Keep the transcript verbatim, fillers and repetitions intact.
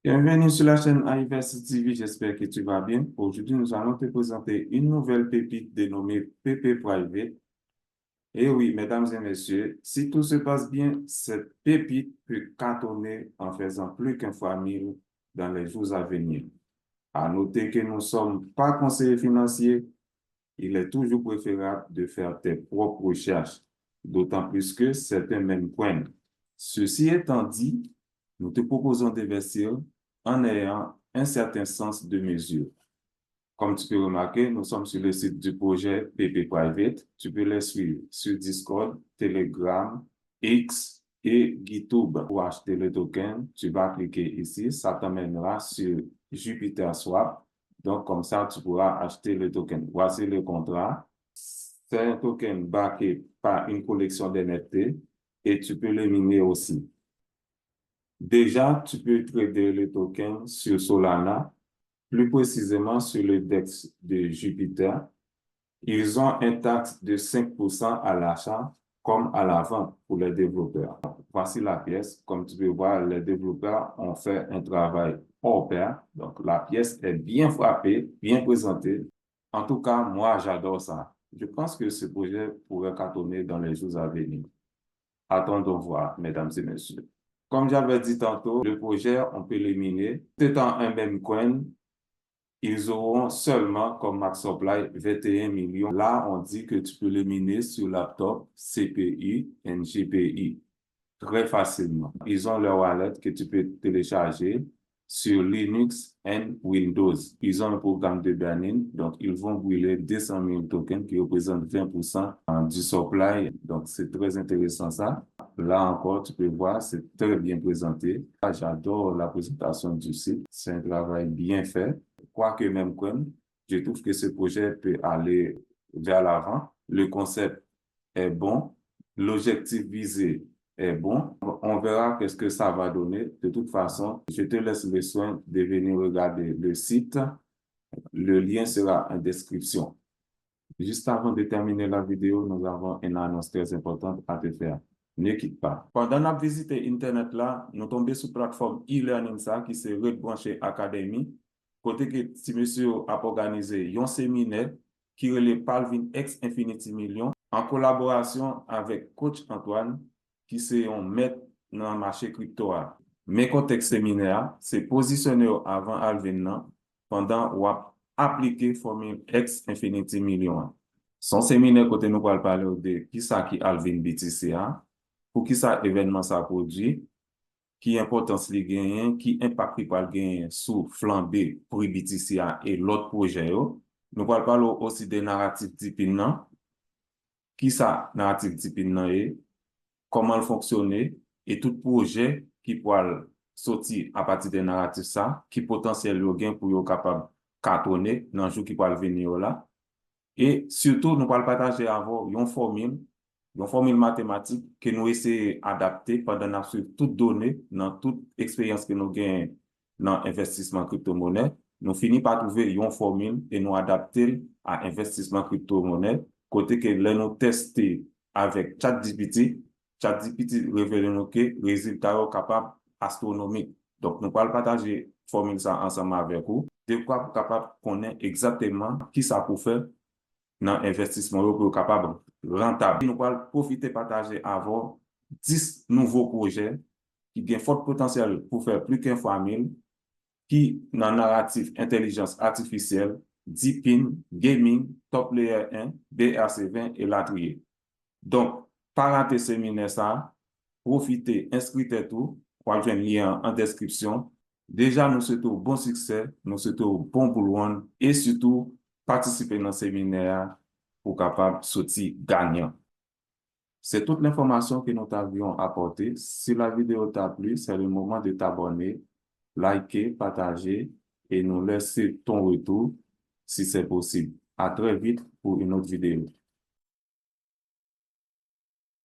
Bienvenue sur la chaîne Iversity T V, j'espère que tu vas bien. Aujourd'hui, nous allons te présenter une nouvelle pépite dénommée P P Private. Et oui, mesdames et messieurs, si tout se passe bien, cette pépite peut cartonner en faisant plus qu'un fois mille dans les jours à venir. À noter que nous ne sommes pas conseillers financiers, il est toujours préférable de faire tes propres recherches, d'autant plus que certains même prennent. Ceci étant dit, nous te proposons d'investir en ayant un certain sens de mesure. Comme tu peux remarquer, nous sommes sur le site du projet P P Private. Tu peux les suivre sur Discord, Telegram, X et GitHub. Pour acheter le token, tu vas cliquer ici. Ça t'emmènera sur Jupiter Swap. Donc, comme ça, tu pourras acheter le token. Voici le contrat. C'est un token backé par une collection d'N F T et tu peux le miner aussi. Déjà, tu peux trader le token sur Solana, plus précisément sur le dex de Jupiter. Ils ont un taxe de cinq pour cent à l'achat comme à la vente pour les développeurs. Voici la pièce. Comme tu peux voir, les développeurs ont fait un travail hors pair. Donc, la pièce est bien frappée, bien présentée. En tout cas, moi, j'adore ça. Je pense que ce projet pourrait cartonner dans les jours à venir. Attendons voir, mesdames et messieurs. Comme j'avais dit tantôt, le projet, on peut le miner. Tout étant un meme coin, ils auront seulement comme max supply vingt et un millions. Là, on dit que tu peux le miner sur laptop, C P U, and G P U très facilement. Ils ont leur wallet que tu peux télécharger sur Linux and Windows. Ils ont un programme de burn-in, donc ils vont brûler deux cent mille tokens qui représentent vingt pour cent du supply. Donc c'est très intéressant ça. Là encore, tu peux voir, c'est très bien présenté. Ah, j'adore la présentation du site. C'est un travail bien fait. Quoique même coin, je trouve que ce projet peut aller vers l'avant. Le concept est bon, l'objectif visé est bon. On verra qu'est-ce que ça va donner. De toute façon, je te laisse le soin de venir regarder le site. Le lien sera en description. Juste avant de terminer la vidéo, nous avons une annonce très importante à te faire. Ne quitte pas. Pandan n ap vizite entènèt la, nou tonbe sou platfòm e-learning sa ki se Red Branche Academy, kote ke ti mesye yo ap òganize yon seminè ki rele Palvin X Infinity Million, an kolaborasyon avèk Coach Antoine, ki se yon mèt nan mache kripto a. Men kontèks seminè a, se pozisyone w avan halving nan pandan w ap aplike fòmil X Infinity Million an. Se yon seminè kote nou pral pale w de kisa ki halving B T C a, poukisa evènman sa pwodui, ki enpòtans li genyen, ki enpak li pral genyen sou flanbe pri B T C a e lòt pwojè yo. Nou pral pale w osi de naratif Deepin nan, kisa naratif Deepin nan ye, kòman l fonksyone, e tout pwojè ki pral soti apati de naratif sa, ki potansyèl yo gen pou yo kapab katone nan jou ki pral vini yo la. E sitou, nou pral pataje avè w yon fòmil, yon fòmil matematik ke nou eseye adapte pandan n ap swiv tout done nan tout eksperyans ke nou genyen nan envèstisman kriptomonè. Nou fini pa twouve yon fòmil e nou adapte l a envèstisman kriptomonè, kote ke lè nou teste avèk ChatGPT, ChatGPT revele nou ke rezilta yo kapab astwonomik. Donk, nou pral pataje fòmil sa ansanm avèk ou, dekwa pou kapab konnen egzakteman kisa pou fè nan envèstisman yo pou yo kapab rantab. Nou pral pwofite pataje avè w dis nouvo pwojè ki gen fòt potansyèl pou fè pli ke fwa mil, ki nan naratif entèlijans atifisyèl, Deepin, gaming, Top Layer un, B R C ven, elatriye. Donk, pa rate seminè sa a, pwofite enskri tèt ou, w ap jwenn lyen an an deskripsyon. Deja, nou swete w bon siksè, nou swete w bon bull run, e sitou, patisipe nan seminè a pou w kapab soti ganyan. C'est toute l'information que nous t'avions apportée. Si la vidéo t'a plu, c'est le moment de t'abonner, liker, partager et nous laisser ton retour si c'est possible. À très vite pour une autre vidéo.